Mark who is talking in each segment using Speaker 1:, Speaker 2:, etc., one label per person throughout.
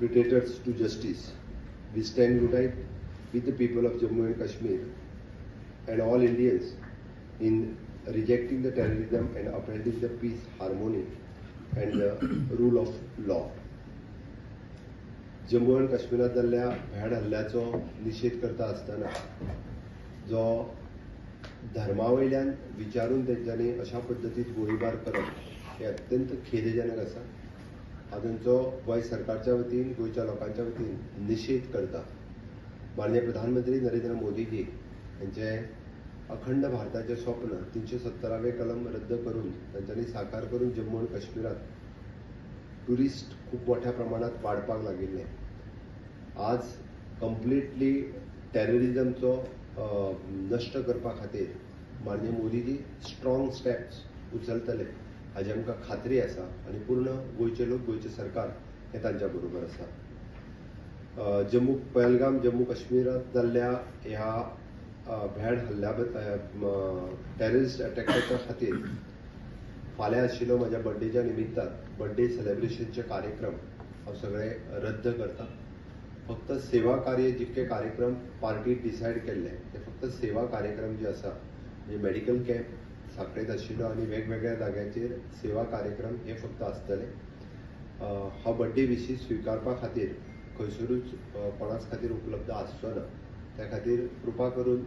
Speaker 1: perpetrators to justice. We stand united with the people of Jammu and Kashmir and all Indians in rejecting the terrorism and upholding the peace, harmony and the rule of law. Jammu आनी काश्मीरांत जाल्ल्या भ्याड हल्ल्याचो निशेध करता आसतना जो धर्मा वयल्यान विचारून तेंच्यांनी अशा पद्दतीन गोळीबार करप हें अत्यंत खेदजनक आसा. हांव तांचो गोंय सरकारच्या वतीन, गोंयच्या लोकांच्या वतीन निशेध करता. माननीय प्रधानमंत्री नरेंद्र मोदीजी हांचे अखंड भारताचें स्वप्न 370वें कलम रद्द करून तांच्यांनी साकार करून जम्मू आनी काश्मीरांत ट्युरिस्ट खूब मोठ्या प्रमाणांत वाडपाक लागिल्ले. आज कंप्लिटली टेररिजमचो नश्ट करपा खातीर माननीय मोदीजी स्ट्रॉंग स्टेप्स उचलतले हाजी आमकां खात्री आसा आनी पूर्ण गोंयचे लोक, गोंयचें सरकार हें तांच्या बरोबर आसा. जम्मू पहलगाम जम्मू काश्मीरांत जाल्ल्या ह्या भ्याड हल्ल्या टेररिस्ट अटॅकाच्या खातीर फाल्यां आशिल्लो म्हज्या बड्डेच्या निमित्तान बड्डे सेलेब्रेशनचे कार्यक्रम हांव सगळे रद्द करता. फक्त सेवा कार्य जितके कार्यक्रम पार्टी डिसायड केल्ले ते फक्त सेवा कार्यक्रम जे आसा, म्हणजे मेडिकल कॅम्प साखळेंत आशिल्लो आनी वेगवेगळ्या जाग्यांचेर सेवा कार्यक्रम हे फक्त आसतले. हांव बड्डे विशीस स्विकारपा खातीर खंयसरूच कोणाच खातीर उपलब्ध आसचो ना. त्या खातीर कृपा करून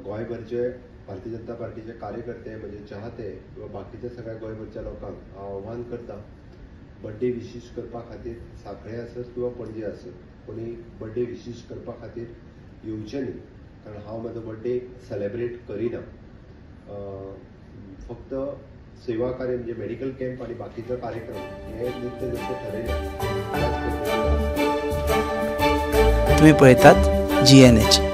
Speaker 1: गोंयभरचे भारतीय जनता पार्टीचे कार्यकर्ते, म्हणजे चाहते किंवा बाकीच्या सगळ्या गोंयभरच्या लोकांक हांव आव्हान करता, बड्डे विशीस करपा खातीर साखळे आसत किंवा पणजे आसत कोणी बड्डे विशीस करपा खातीर येवचें न्ही, कारण हांव म्हजो बड्डे सेलेब्रेट करिना. फक्त सेवा कार्य म्हणजे मेडिकल कॅम्प आनी बाकीचो कार्यक्रम हे नित्य जशें ठरयलें त्याच पद्दतीन.
Speaker 2: तुम्ही पळयतात GNH.